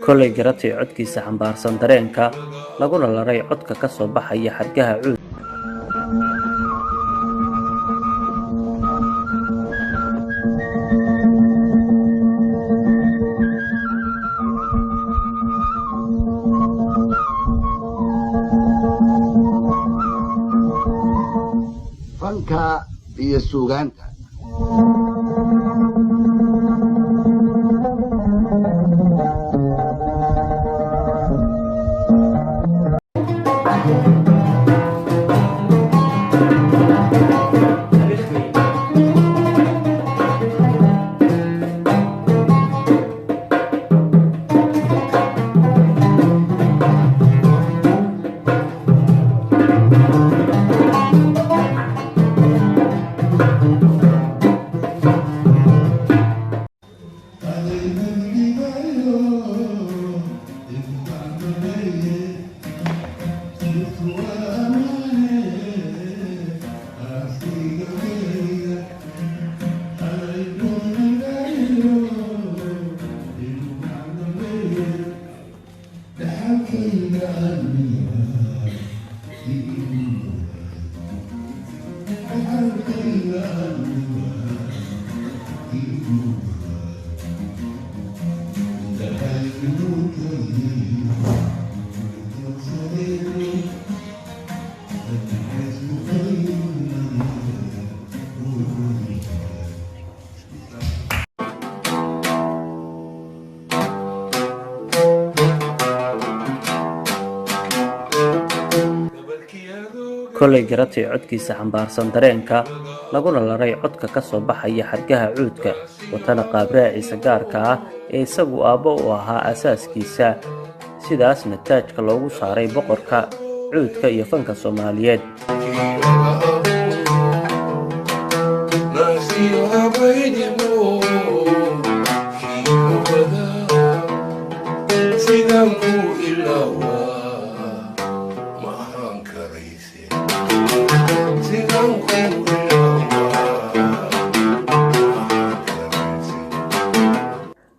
Kolay garatay codkiisa xambaarsan dareenka, laguna laray codka ka soo baxaya xadhkaha cuud. Fanka iyo suugaanta. Kolay garatay codkiisa xambaarsan dareenka, laguna laray codka ka soo baxaya xadhkaha cuudka, watana qaabraaciisa gaarka ah ee isagu aabbo u ahaa asaaskiisa, sidaasna taajka loogu saaray boqorka cuudka iyo fanka Soomaaliyeed.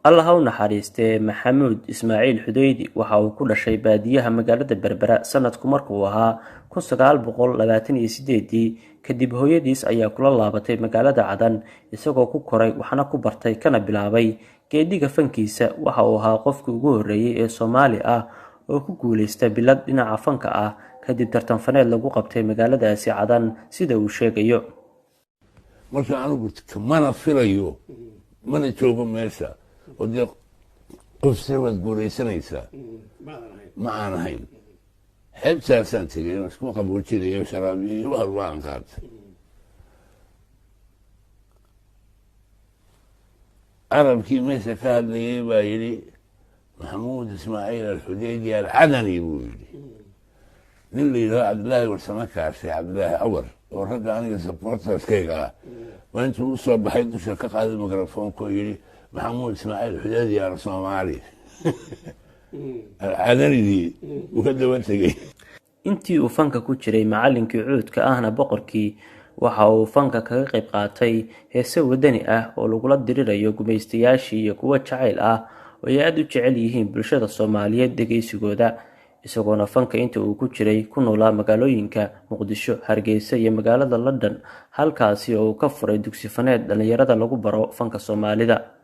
Allah ha u naxariistee, Maxamuud Ismaaciil Xudeydi waxa uu ku dhashay baadiyaha magaalada Berbera sanadku markuu ahaa 1928-dii. Kadib hooyadiis ayaa kula laabatay magaalada Cadan, isagoo ku koray, waxna ku bartay, kana bilaabay geediga fankiisa. Waxa uu ahaa qofkii ugu horreeyey ee Soomaali ah oo ku guuleysta bilad dhinaca fanka ah kadib tartan faneed lagu qabtay magaaladaasi Cadan, sida uu sheegayo. Marka anigu mana filayo, mana joogo meesha oo dee qofse waad guulaysanaysaa ma aan ahayn. Xeebtaasaan tegay, isku qaboojinayo, sharaabiyo wax walba aan qaatay. Carabkii meesha ka hadlayay baa yidhi Maxamuud Ismaaciil Alxudeydi Alcadani buu yidhi. Nin la yidhaho Cabdillaahi Warsame Kaashe, Cabdillaahi Cawar, oo ragga aniga supporterskayga ah, waa intuu u soo baxay dusha ka qaaday mikrofoonka oo yidhi Maxamuud Ismaaciil Xudeydi al Soomaali, Alcadanidii uu ka daba tegey. Intii uu fanka ku jiray macallinkii cuudka ahna boqorkii, waxa uu fanka kaga qayb qaatay heese wadani ah oo lagula dirirayo gumaystayaashii iyo kuwo jacayl ah oo ay aada u jecel yihiin bulshada Soomaaliyeed dhegaysigooda, isagoona fanka inta uu ku jiray ku noolaa magaalooyinka Muqdisho, Hargeysa iyo magaalada London, halkaasi oo uu ka furay dugsi faneed dhallinyarada lagu baro fanka Soomaalida.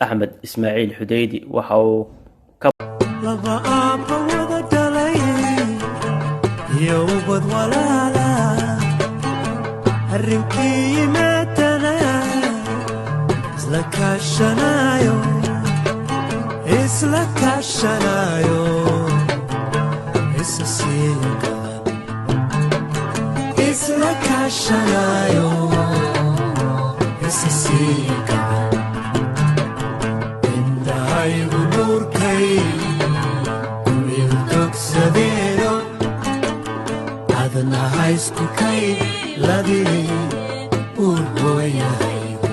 Axmed Ismaaciil Xudeydi waxa uu Laba aabba wada dhalay iyo ubad walaala, arrinkii yimaadana isla kaashanayo, isla kaashanayo, isa siiya gacan, isla kaashanayo, isa siiya gacan. Indhahaygu nuurkay kuiltogsadeeno, adna haysku kay ladii uur hooyahaygu.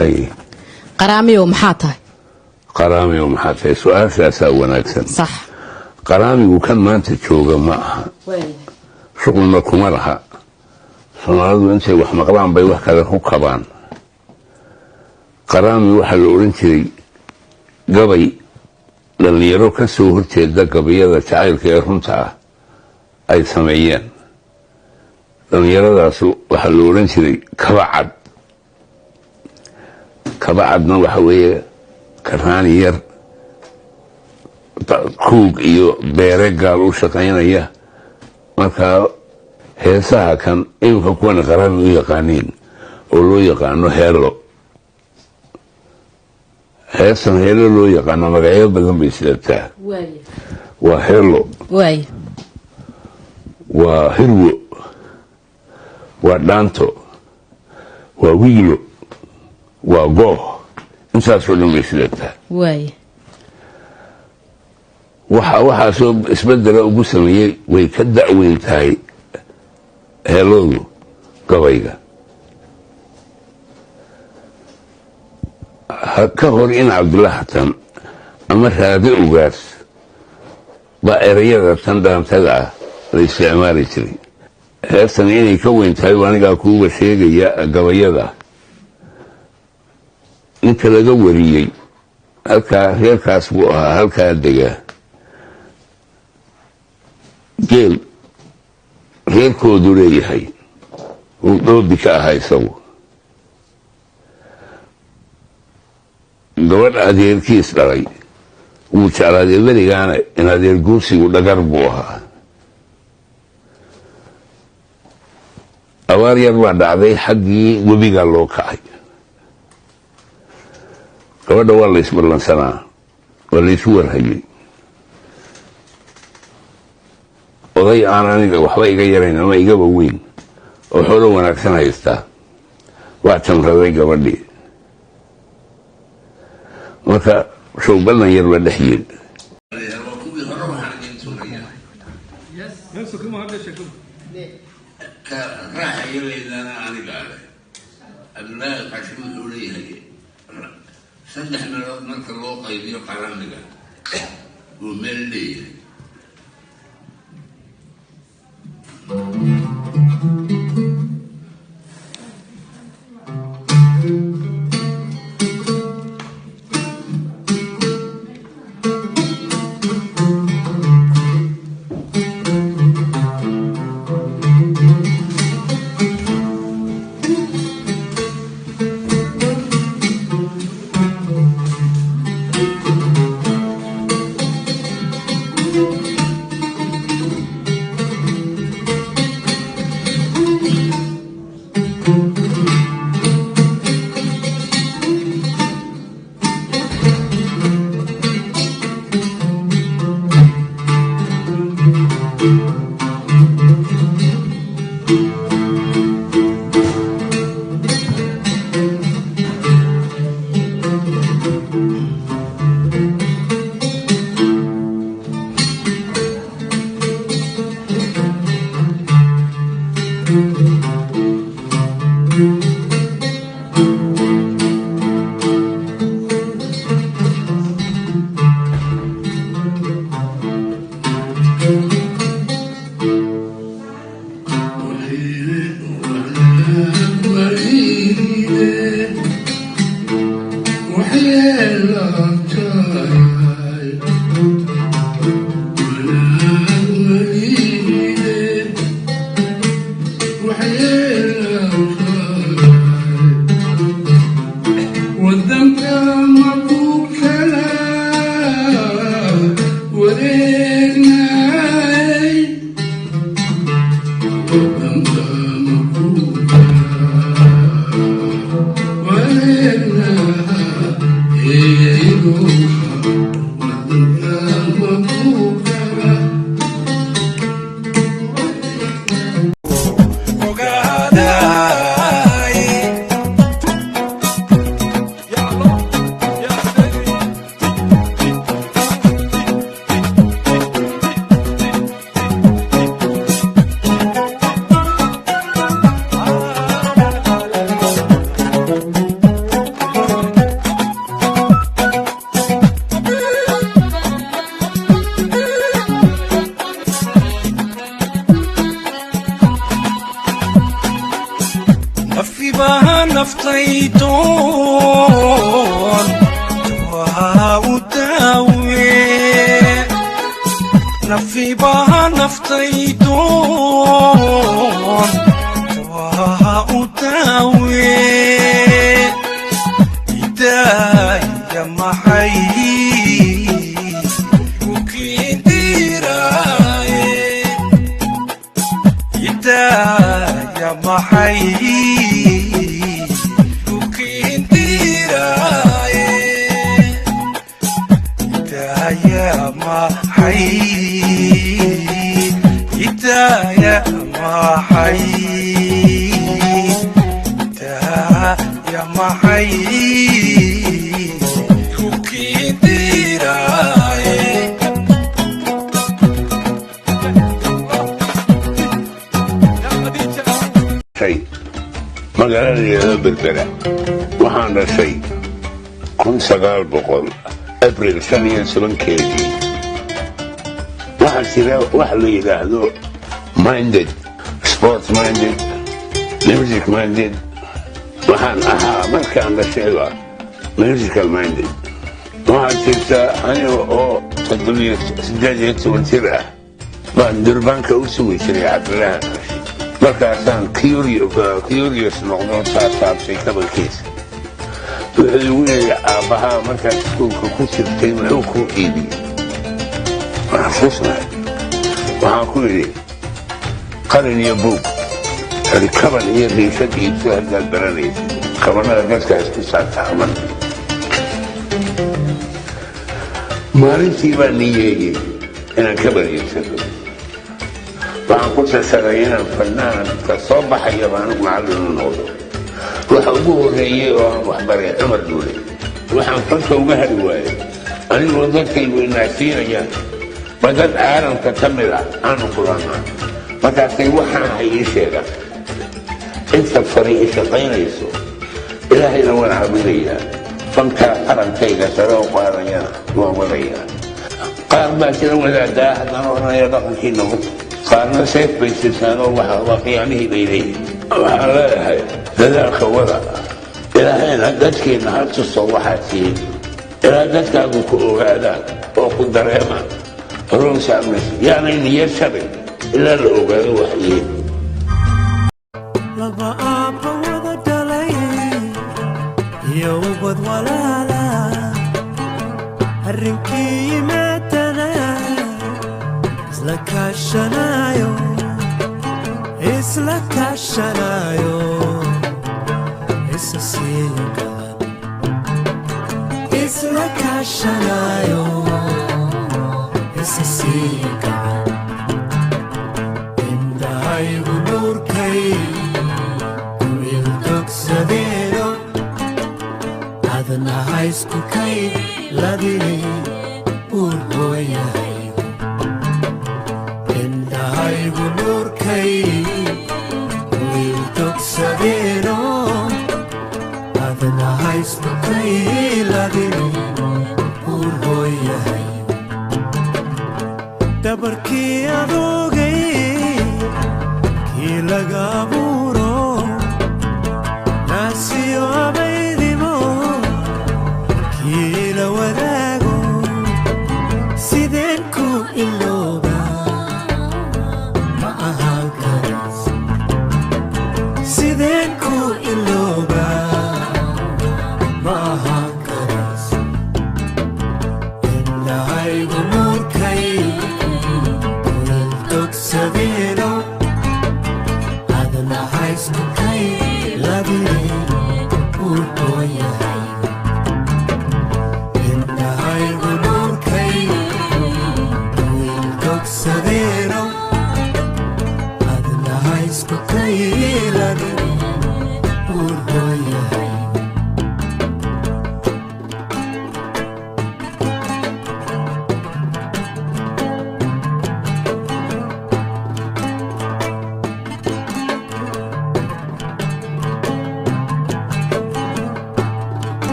Hay. Qaraamiyow maxaa tahay? Qaraamiyo maxaa tahay? Su-aashaasaa wanaagsan. Sax. Qaraamigu kan maanta jooga ma aha, shuqulna kuma laha. Soomaalidu intay wax maqlaan bay wax kale ku kabaan. Qaraami waxaa la odhan jiray gabay dhallinyaro ka soo horjeeda gabayada jacaylka ee runta ah ay sameeyeen. Dhallinyaradaas waxaa la odhan jiray kabacad. Kabacadna waxa weeye karaani yar, kuug iyo beere gaal u shaqaynaya. Markaa heesaha kan iminka kuwana qaraami u yaqaaniin oo loo yaqaano heelo, heestan heelo loo yaqaano magacyo badan bay sidataa. Waa heelo, waa hirwo, waa dhaanto, waa wiilo, waa gooh, intaasoo dhan bay sidataa. Waxa waxaasoo isbedela ugu sameeyey, way ka da'weyn tahay heeloodu gabayga. Ka hor in Cabdulla Xatan ama Raade Ugaas baa ereyada tan dhaantada ah la isticmaali jiray. Heestan inay ka weyn tahay anigaa kuuba sheegaya. Gabayada ninka laga wariyey halkaa reerkaas buu ahaa, halkaa degaa, geel reerkoodu leeyahay uu dhoobi ka ahaa isagu. Gabadh adeerkiis dhalay wuu jeclaaday. Berigaana in adeer guursigu dhagar buu ahaa. Abaar yar baa dhacday, xaggii webigaa loo kacay. Gabadha waa la isballansanaa, waa laysu warhayay. Oday aan aniga waxba iga yarayn ama igaba weyn oo xoolo wanaagsan haystaa waa jamraday gabadhii. Marka show ballan yar baa dhex yiri. Cabdulaahi Qaasim wuxuu leeyahay saddex meelood marka loo qaybiyo qaraamiga buu meel leeyahay. Naftaydoon waa u daawe, nafibaha naftaydoon waa u daawe. Idaaya maxay kukiindiraaye? Idaaya maxay kukiindiraaye? Idaaya maxay? Idaaya maxay? Idaaya maxay kukiindiraaye? Dhashay magaalada yidhaahdo Berbera. Waxaan dhashay 1900 Abril 15-keedii. Waxaa jira wax la yidhaahdo minded, sport minded, music minded. Waxaan ahaa markaan dhashayba musical minded. Waxaa jirta aniga oo 18 jir ah baan durbaanka u sugi jiray Cabdilaahi Rashiid. Markaasaan curious noqdo, saasaabsay kabankiisa. Wuxuu igu yidhi aabbahaa, markaad iskuulka ku jirtay muxuu kuu iibiyey? Waan xasuusnahay. Waxaan ku yidhi qalin iyo buug. Xuri kaban iyo riishad iibso haddaad baranaysid, kabanada dadka isku saataaman. Maalintii baan niyeeyey inaan kaban iibsado. Waxaan ku tashaday inaan fanaanka soo baxaya baan macallin u noqdo. Waxa ugu horreeyey oo aan waxbaray Cumar Duule. Waxaan fanka uga hari waayey, anigoo dadkaygu inaasiinayaan ba dad caalamka ka mid ah aanu kulannaa, markaasay waxaan hay ii sheegaan. Inta fari i shaqaynayso Ilaahayna waan caabudayaa, fanka qarankayga sare u qaadayana waan wadayaa. Qaar baa jira wadaadaa haddana odhanaya dhaqankii noqon, qaarna seef bay sitaan oo waa qiyaamihii bay leeyihin. Waxaan leeyahay dadaalka wada, Ilaahayna dadkiina ha tuso waxaad tihiin, ilaa dadkaagu ku ogaadaan oo ku dareemaan. Horuu saamaysa yaanay niyad jabin ilaa la ogaado wax yihiin. Laba aabba wada dhalay iyo ubad walaala, arrinkii yimaadana isla kaashanayo, isla kaashanayo, isa siiyo gacan, isla kaashanayo, isa siiyo gacan. Indhahaygu nuurkay ku ildogsadeeno, adna haysku kay ladine uur hooyahaygu. Indhahaygu nuurkay ku ildogsadeeno, adna haysku kay ladine uur hooyahaygu. Dhabarkii adoogay kii laga abuuro, naasiyo abaydimo kii la wadaago, sideen ku ilooba? Ma ahaan karays, sideen ku ilooba? Ma ahaan karays. Indhahaygu nuurkay kuildogsadeeno, adna haysku kay ladine uur hooyahaygu. Indhahaygu nuurkay kuildogsadeeno, adna haysku kay ladine uur hooyahaygu.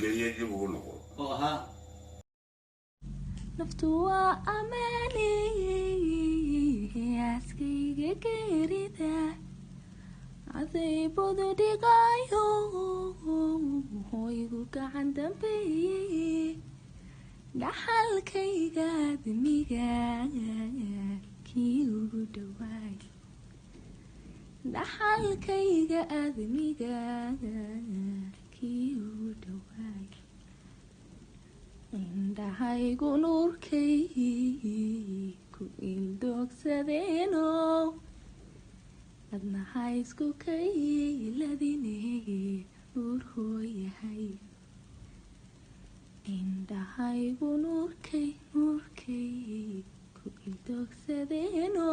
Geliyey dib ugu noqo. Oo ahaa. Naftu waa amaani aaskayga geerida cadaybadu dhigayo, hoygu gacan dambeeyey, dhaxalkayga admiga kii ugu dhawaay, dhaxalkayga admiga kii ugu dhawaay, indhahaygu nuurkay ku ildoogsadeeno, adna haysku kayladine uurhooyahay, indhahaygu nuurkay nuurkay ku ildoogsadeeno,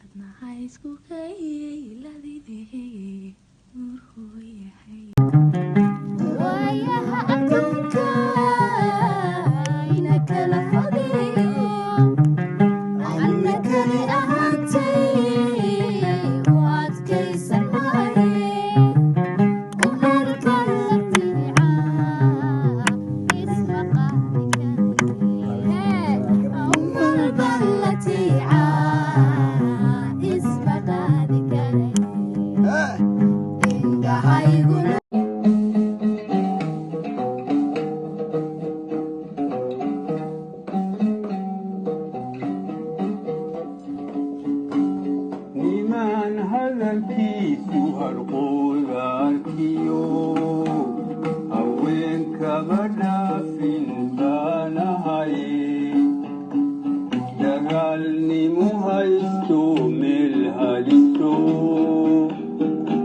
adna haysku kayladine uurhooyahay. Waayaha adduunka ina kala fogeeyo, anna kali ahaantay u adkaysan maaye, u arkan latiica isma qaadi karaye, umulban latiica isma qaadi karaye, indhahayguna. Nimaan hadalkiisu harqoodaalkiyo haweenkaba dhaafin baanahay, dagaalnimu haysto meel haliso,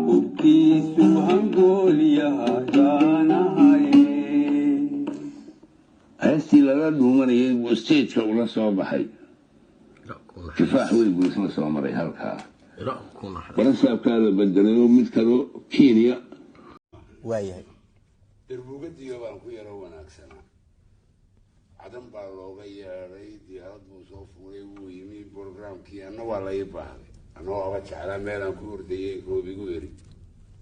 hubkiisu hangoolyaha baanahay. Heestii lala dhuumanayay buu stageka ula soo baxay. Kifaax weyn buu isla soo maray halkaa. Barasaabkaa la bedelay oo mid kaloo Kenya. Waayahay. Darbuugadiyo baan ku yaro wanaagsanaa. Cadan baa looga yeedhay, diyaarad buu soo fuulay, wuu yimi programkii, anna waa la ii baahday, annagoo aba jeclaa meelaan ku ordayay roob igu eri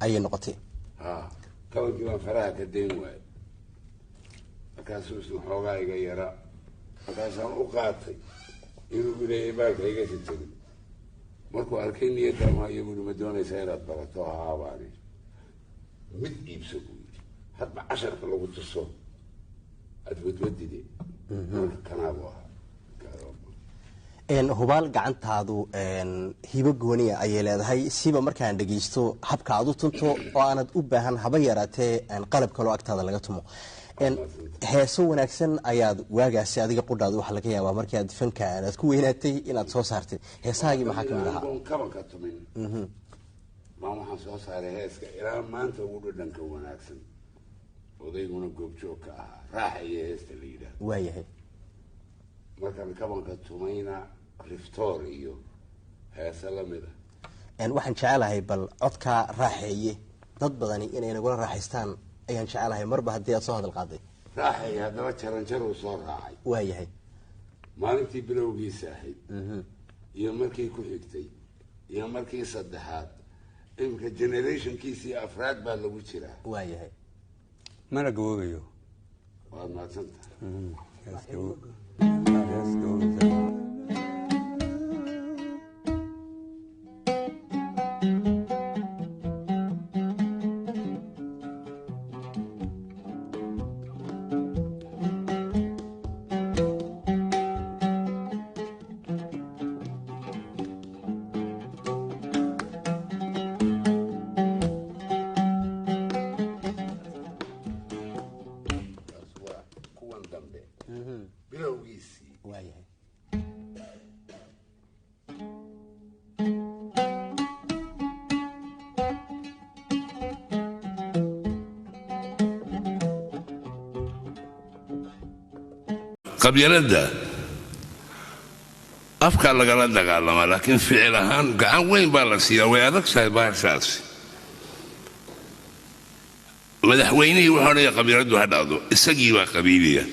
ayay noqotay. Ha, kabankii baan faraha ka dayn waayay, markaasuu isna xoogaa iga yara, markaasaan u qaatay inuu leeyahay baalka iga jajabin. Markuu arkay niyadda maayo, buuri, "Ma doonaysaa inaad barato?" "Haa," baan idhi. "Mid iibso," buu yidhi, "hadba casharka lagu tuso aad wadwadide." Marka kanaabu ahaa. Hubaal gacantaadu hibo gooniya ayay leedahay, siba markaan dhegeysto habka aad u tunto oo aanad u baahan haba yaraatee qalab kaloo agtaada laga tumo. Heeso wanaagsan ayaad waagaasi adiga qudhaada waxaa laga yaabaa markii aad fanka aad ku weynaatay inaad soo saartay. Heesahaagii maxaa kamid ahaa? Anigoon kabanka tumin maan waxaan soo saaray heeska ilaa maanta ugu dhadhanka wanaagsan, odayguna goobjoog ka ahaa, Raaxa iyo heesta la yidhaahdo. Markaan kabanka tumayna Riftoor iyo heese lamid a. Waxaan jecelahay bal codkaa Raaxeeye dad badani inay nagula raaxaystaan ayaan jecelahay, marba haddii aad soo hadal qaaday. Raaxeeye haddaba jaranjaruu soo raacay. Maalintii bilowgiisa ahayd iyo markii ku xigtay iyo markii saddexaad, iminka generationkiisii afraad baa lagu jiraa. Mana gaboobayo. Waad mahadsan tahay. Hees hees gaboobaysa. Taas waa kuwan dambe bilowgiisii. Qabyaaladda afkaa lagala dagaalamaa, laakiin ficil ahaan gacan weyn baa la siiyaa. Way adag tahay bahashaasi. Madaxweynihii wuxuu odhanaya qabyaaladdu ha dhacdo, isagii baa qabiiliya.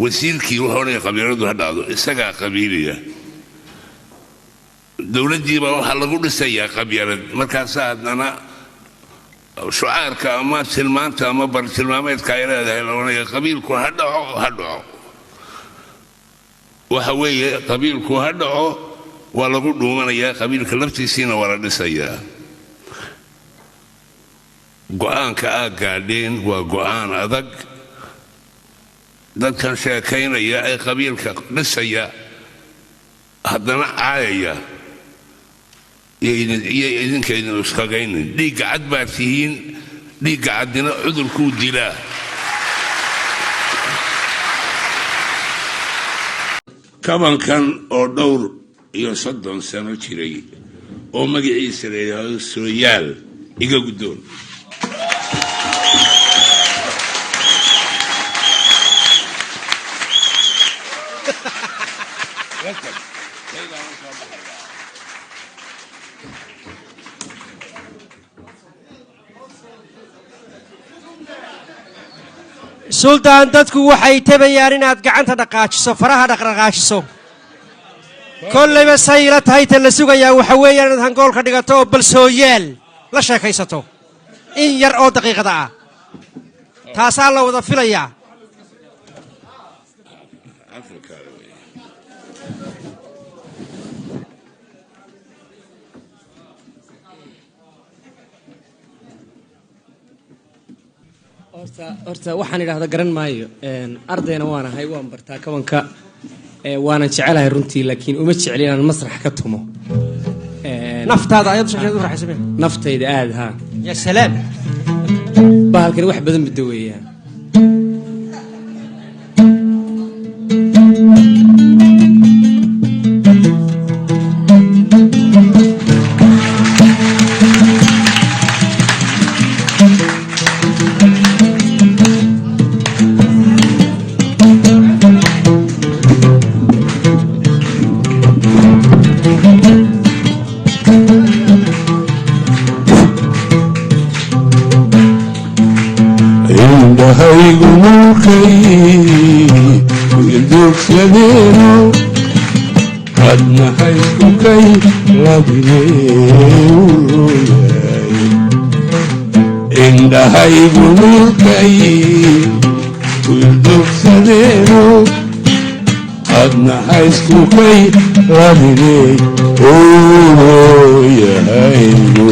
Wasiirkii wuxuu odhanaya qabyaaladdu ha dhacdo, isagaa qabiiliya. Dowladdii baa waxaa lagu dhisayaa qabyaalad. Markaasaa haddana Shucaarka ama tilmaanta ama bartilmaameedka ay leedahay la odhanaya qabiilku ha dhaco, ha dhaco. Waxa weeye, qabiilku ha dhaco waa lagu dhuumanayaa, qabiilka laftiisiina waa la dhisayaa. Go-aanka aad gaadheen waa go-aan adag. Dadkan sheekaynaya ee qabiilka dhisaya haddana caayaya iyo idinka idin iskagaynin. Dhiigga cad baad tihiin, dhiigga caddina cudurkuu dilaa. Kabankan oo dhowr iyo 30 sano jiray oo magaciisa la yidhaahdo Sooyaal, iga guddoon. Suldaan, dadku waxay tabayaan inaad gacanta dhaqaajiso, faraha dhaqdhaqaajiso. Kollayba say ila tahay, ta la sugayaa waxa weeyaan inaad hangoolka dhigato oo bal Sooyaal la sheekaysato in yar oo daqiiqada ah. Taasaa la wada filayaa. Afrika wey. Horta waxaan idhaahda garan maayo. Ardayna waan ahay, waan bartaa kabanka, waanan jecelahay runtii, laakiin uma jecli inaan masrax ka tumo. Naftaada ayaad sheekada u raaxaysamee? Naftayda aad, ha. Ya salaam. Bahalkani wax badan badaweeyaa. Indhahaygu nuurkay ildoogsadeeno, adna haysku kay labineeyahay. Indhahaygu nuurkay ildoogsadeeno, adna haysku kay labinee yahaygu.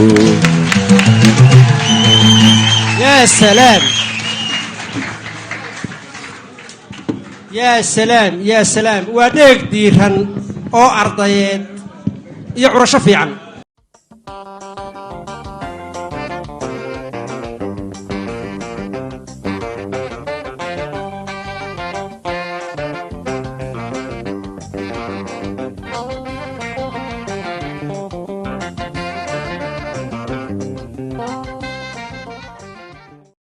Ya salaam, ya salaam, ya salaam! Waa dheeg diiran oo ardayeed iyo curasho fiican.